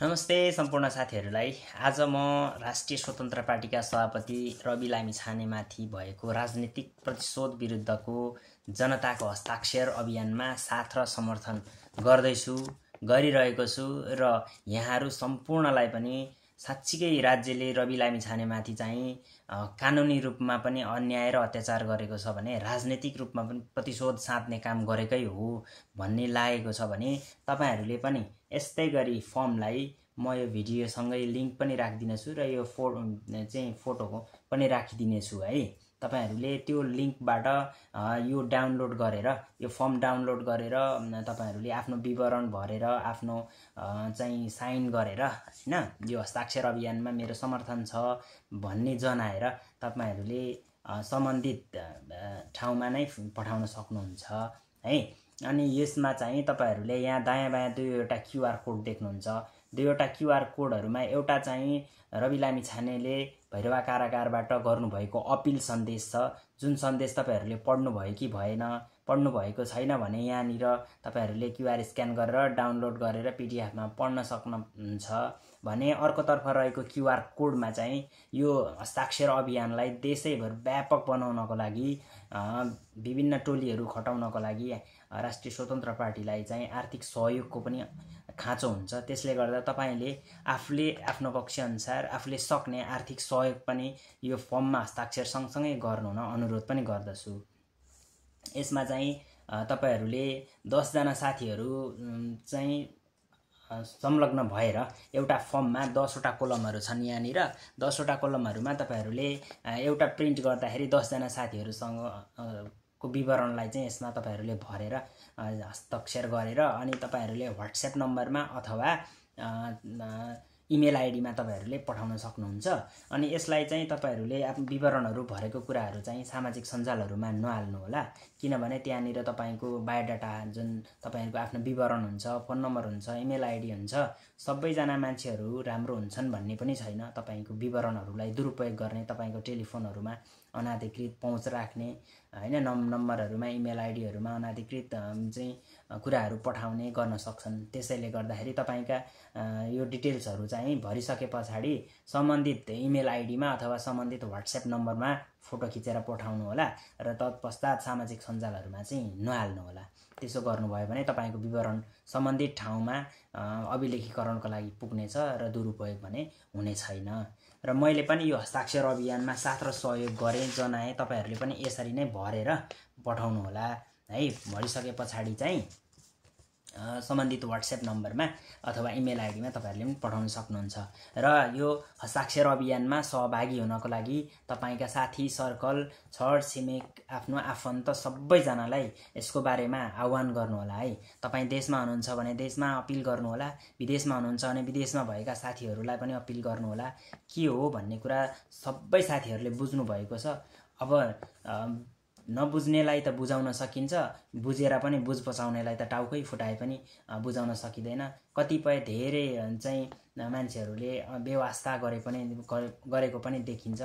नमस्ते सम्पूर्ण साथीहरूलाई। आज म राष्ट्रिय स्वतन्त्र पार्टीका सभापति रवि लामिछानेमाथि भएको राजनीतिक प्रतिशोध विरुद्धको जनताको हस्ताक्षर अभियानमा साथ र समर्थन गरिरहेको छु र यहाँहरू सम्पूर्णलाई पनि साच्चीकै राज्यले रवि लामिछानेमाथि चाहिँ कानुनी रूपमा पनि अन्याय र अत्याचार गरेको छ भने राजनीतिक रूपमा पनि प्रतिशोध साध्ने काम गरेकै हो भन्ने लागेको छ भने तपाईहरुले पनि यस्तै गरी फर्मलाई म यो भिडियोसँगै लिंक पनि राखिदिनेछु र यो फोटोको पनि राखिदिनेछु है। तपाईहरुले त्यो लिंकबाट यो डाउनलोड गरेर यो फर्म डाउनलोड गरेर तपाईहरुले आफ्नो विवरण भरेर आफ्नो चाहिँ साइन गरेर हैन यो हस्ताक्षर अभियानमा मेरो समर्थन छ भन्ने जनाएर तपाईहरुले सम्बन्धित ठाउँमा नै पठाउन सक्नुहुन्छ है। अनि यसमा चाहिँ तपाईहरुले यहाँ दायाँ बायाँ दुईवटा क्यूआर कोड देख्नुहुन्छ। दुईवटा क्यूआर कोडहरुमा एउटा चाहिँ रवि लामिछानेले भैरवा कारागारबाट गर्नुभएको अपील सन्देश छ, जुन सन्देश तपाईहरुले पढ्नु भयो कि भएन, पढ्नु भएको छैन भने यहाँनिर तपाईहरुले क्यूआर स्क्यान गरेर डाउनलोड गरेर पीडीएफ मा पढ्न सक्नुहुन्छ भने अर्कोतर्फ रहेको क्यूआर कोडमा चाहिँ यो हस्ताक्षर अभियानलाई देशैभर व्यापक बनाउनको लागि विभिन्न टोलीहरु खटाउनको लागि राष्ट्रिय स्वतन्त्र पार्टीलाई चाहिँ आर्थिक सहयोगको पनि खाँचो हुन्छ। त्यसले गर्दा तपाईले आफूले आफ्नो पक्ष अनुसार आफूले सक्ने आर्थिक सहयोग पनि यो फर्ममा हस्ताक्षर सँगसँगै गर्नु हुन अनुरोध पनि गर्दछु। यसमा चाहिँ तपाईहरुले 10 जना साथीहरु चाहिँ संलग्न भएर एउटा फर्ममा 10 वटा कोलमहरु छन्। यहाँनिर 10 वटा कोलमहरुमा तपाईहरुले एउटा प्रिन्ट गर्दाखेरि 10 जना साथीहरुसँग को विवरणलाई चाहिँ यसमा तपाईहरुले भरेर हस्ताक्षर गरेर अनि तपाईहरुले व्हाट्सएप नम्बरमा अथवा इमेल आईडीमा तपाईहरुले पठाउन सक्नुहुन्छ। अनि यसलाई चाहिँ तपाईहरुले आफ्नो विवरणहरु भरेको कुराहरु चाहिँ सामाजिक सञ्जालहरुमा नहाल्नु होला, किनभने त्यहाँनिर तपाईको बायोडाटा जुन तपाईहरुको आफ्नो विवरण हुन्छ, फोन नम्बर हुन्छ, इमेल आईडी हुन्छ, सबैजना मान्छेहरु राम्रो हुन्छन् भन्ने पनि छैन। तपाईको विवरणहरुलाई दुरुपयोग गर्ने, तपाईको टेलिफोनहरुमा अनाधिकृत पहुँच राख्ने हैन, नम्बरहरुमा इमेल आईडीहरुमा अनाधिकृत चाहिँ कुराहरु पठाउने गर्न सक्छन्। त्यसैले गर्दाखेरि तपाईका यो डिटेल्सहरु चाहिँ भरिसके पछाडी सम्बन्धित इमेल आईडीमा अथवा सम्बन्धित व्हाट्सएप नम्बरमा फोटो खिचेर पठाउनु होला र तत्पश्चात सामाजिक सञ्जालहरुमा चाहिँ नहाल्नु होला। त्यसो गर्नुभयो भने तपाईको विवरण सम्बन्धित ठाउँमा अभिलेखीकरणको लागि पुग्नेछ र दुरुपयोग भने हुने छैन। र मैले पनि यो हस्ताक्षर अभियानमा साथ र सहयोग गरे जनाए। तपाईहरुले पनि यसरी नै भरेर पठाउनु होला है। भरिसके पछाडी चाहिँ सम्बन्धित व्हाट्सएप नम्बरमा अथवा इमेल आईडीमा तपाईहरुले पनि पठाउन सक्नुहुन्छ। र यो हस्ताक्षर अभियानमा सहभागी हुनको लागि तपाईका साथी सर्कल, छर छिमेक, आफ्नो आफन्त सबैजनालाई यसको बारेमा आह्वान गर्नु होला है। तपाई देशमा हुनुहुन्छ भने देशमा अपील गर्नु होला, विदेशमा हुनुहुन्छ भने विदेशमा भएका साथीहरुलाई पनि अपील गर्नु होला। के हो भन्ने कुरा सबै साथीहरुले बुझ्नु भएको छ। अब नबुझ्नेलाई त बुझाउन सकिन्छ, बुझेर पनि बुझ पचाउनेलाई त टाउकै फुटाए पनि बुझाउन सकिदैन। कतिपय धेरै चाहिँ मान्छेहरुले बेवास्ता गरेको पनि देखिन्छ।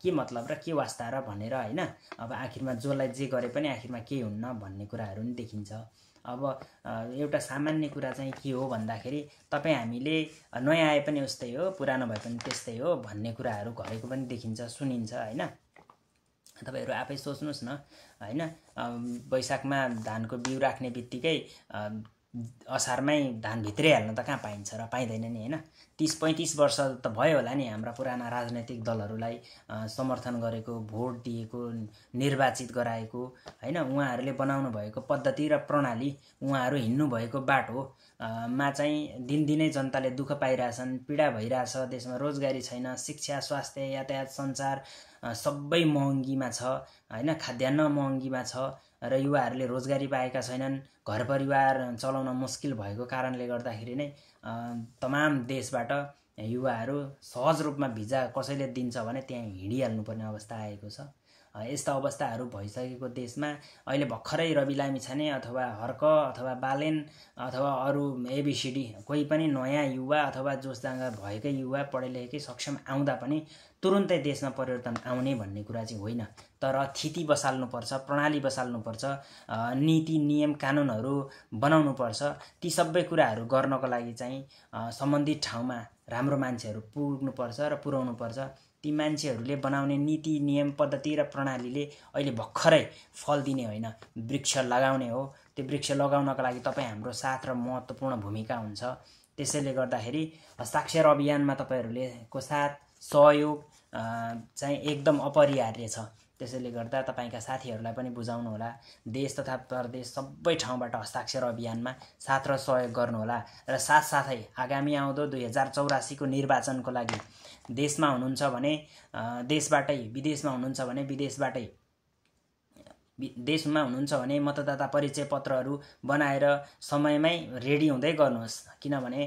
के मतलब र के वास्ता र भनेर हैन। अब आखिरमा जसलाई जे गरे पनि आखिरमा के हुन्न भन्ने कुराहरु पनि देखिन्छ। अब एउटा सामान्य कुरा चाहिँ के हो भन्दाखेरि तपाई हामीले नयाँ आए पनि उस्तै हो, पुरानो भए पनि त्यस्तै हो भन्ने कुराहरु घरेको पनि देखिन्छ, सुनिन्छ हैन। तपाईहरु आफै सोच्नुस् न हैन। वैशाखमा धानको बिउ राख्ने बित्तिकै असारमै धान भित्रै हाल्न त कहाँ पाइन्छ र पाइदैन नि हैन। 30-35 वर्ष त भयो होला नि हाम्रा पुराना राजनैतिक दलहरुलाई समर्थन गरेको, भोट दिएको, निर्वाचित गराएको हैन। उहाँहरुले बनाउनु भएको पद्धति र प्रणाली, उहाँहरु हिँड्नु भएको बाटो मा चाहिँ दिनदिनै जनताले दुःख पाइरहेछन्, पीडा भइरहेछ। देशमा रोजगारी छैन, शिक्षा, स्वास्थ्य, यातायात, सञ्चार सबै महँगीमा छ हैन। खाद्यान्न महँगीमा छ र युवाहरुले रोजगारी पाएका छैनन्। घर परिवार चलाउन मुस्किल भएको कारणले गर्दाखेरि नै तमाम देशबाट युवाहरु सहज रूपमा भिजा कसैले दिन्छ भने त्यहाँ हिँडिहाल्नु पर्ने अवस्था आएको छ। यस्ता अवस्थाहरू भइसकेको देशमा अहिले भर्खरै रवि लामिछाने अथवा हर्क अथवा बालेन अथवा अरू एबिसिडी कोही पनि नयाँ युवा अथवा जोसजाँगर भएकै युवा पढे लेखेकै सक्षम आउँदा पनि तुरुन्तै देशमा परिवर्तन आउने भन्ने कुरा चाहिँ होइन। तर थिति बसाल्नुपर्छ, प्रणाली बसाल्नुपर्छ, नीति नियम कानुनहरू बनाउनुपर्छ। ती सबै कुराहरू गर्नको लागि चाहिँ सम्बन्धित ठाउँमा राम्रो मान्छेहरू पुग्नुपर्छ र पुर्याउनुपर्छ। ती मान्छेहरूले बनाउने नीति नियम पद्धति र प्रणालीले अहिले भर्खरै फल दिने होइन, वृक्ष लगाउने हो। त्यो वृक्ष लगाउनको लागि तपाईँ हाम्रो साथ र महत्त्वपूर्ण भूमिका हुन्छ। त्यसैले गर्दाखेरि हस्ताक्षर अभियानमा तपाईहरूले को साथ सहयोग चाहिँ एकदम अपरिहार्य छ। त्यसैले गर्दा तपाईँका साथीहरूलाई पनि बुझाउनुहोला, देश तथा प्रदेश सबै ठाउँबाट हस्ताक्षर अभियानमा साथ र सहयोग गर्नुहोला। र साथसाथै आगामी आउँदो 2084 को निर्वाचनको लागि देशमा हुनुहुन्छ भने देशबाटै, विदेशमा हुनुहुन्छ भने विदेशबाटै, देशमा हुनुहुन्छ भने मतदाता परिचय पत्रहरू बनाएर समयमै रेडी हुँदै गर्नुहोस्, किनभने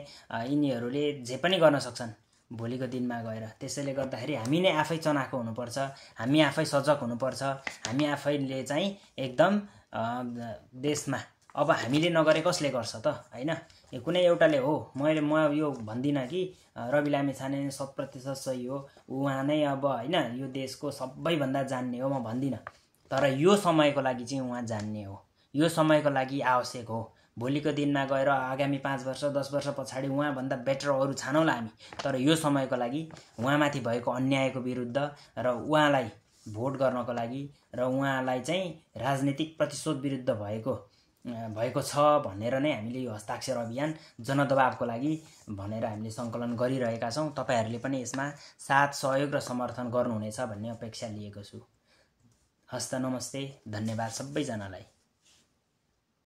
यिनीहरूले जे पनि गर्न सक्छन् भोलिको दिनमा गएर। त्यसैले गर्दाखेरि हामी नै आफै चनाखो हुनुपर्छ, हामी आफै सजग हुनुपर्छ। हामी आफैले चाहिँ एकदम देशमा अब हामीले नगरे कसले गर्छ त, होइन? यो कुनै एउटाले हो, म यो भन्दिनँ कि रवि लामिछाने 100% सही हो, उहाँ नै अब होइन यो देशको सबैभन्दा जान्ने हो, म भन्दिनँ। तर यो समयको लागि चाहिँ उहाँ जान्ने हो, यो समयको लागि आवश्यक हो। भोलिको दिनमा गएर आगामी 5 वर्ष 10 वर्ष पछाडि उहाँभन्दा बेटर अरू छानौँला हामी। तर यो समयको लागि उहाँमाथि भएको अन्यायको विरुद्ध र उहाँलाई भोट गर्नको लागि र उहाँलाई चाहिँ राजनीतिक प्रतिशोध विरुद्ध भएको छ भनेर नै हामीले यो हस्ताक्षर अभियान जनदबावको लागि भनेर हामीले सङ्कलन गरिरहेका छौँ। तपाईँहरूले पनि यसमा साथ सहयोग र समर्थन गर्नुहुनेछ भन्ने अपेक्षा लिएको छु। हस्त नमस्ते, धन्यवाद सबैजनालाई।